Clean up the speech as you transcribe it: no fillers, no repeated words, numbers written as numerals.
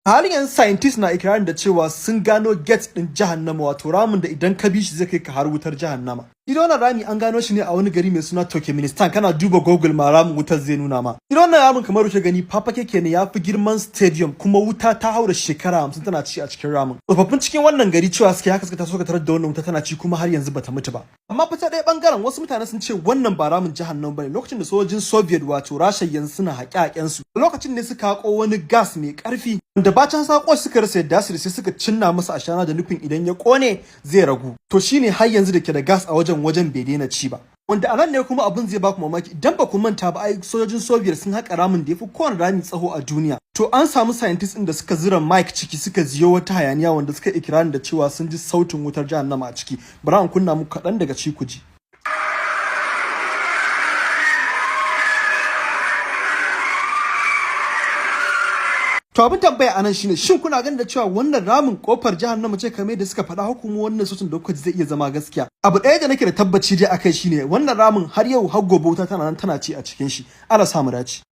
A halin yanzu scientists na ikirarin da cewa sun gano gate din jahannama, wato ramin da idan ka bi shi zai kai ka har wutar jahannama. Idan wannan rami an gano shi ne a wani gari mai suna Turkmenistan. Kana duba Google ma, ramin wutar zai nuna ma. Idan wannan ramin, kamar wuce gani, fafakeke ne, ya fi girman stadium, kuma wuta ta haura shekara 50 tana ci a cikin ramin. Tsofaffin cikin wannan gari cewa suke haka suka taso suka tarar da wannan wuta tana ci, kuma har yanzu bata mutu ba. Amma fa ta ɗaya bangaren, wasu mutane sun ce wannan ba ramin jahannama bane. Lokacin da sojojin Soviet, wato Rasha yanzu, suna haƙe-haƙen su, lokacin ne suka haƙo wani gas mai ƙarfi wanda bacin sako suka rasa yadda su, sai suka cinna masa ashana da nufin idan ya kone zai ragu. To shine har yanzu da ke da gas a wajen, wajen bai daina ci ba. Wanda a nan ne kuma abin zai baku mamaki. Idan ba ku manta ba, ai sojojin Soviet sun haƙa ramin da ya fi kowane rami tsaho a duniya. To an samu scientists ɗin da suka zira mic ciki, suka jiyo wata hayaniya wanda suka ikirarin da cewa sun ji sautin wutar jahannama a ciki. Bari an kunna muku kaɗan daga ci ku ji. To abin tambaya anan shine, shin kuna ganin da cewa wannan ramin kofar jahannama ce kamar da suka faɗa, kuma wannan sautin da kuka ji zai iya zama gaskiya? Abu ɗaya da nake da tabbaci dai akai shine wannan ramin har yau har gobe wuta tana nan tana ci a cikin shi. Allah sa mu dace.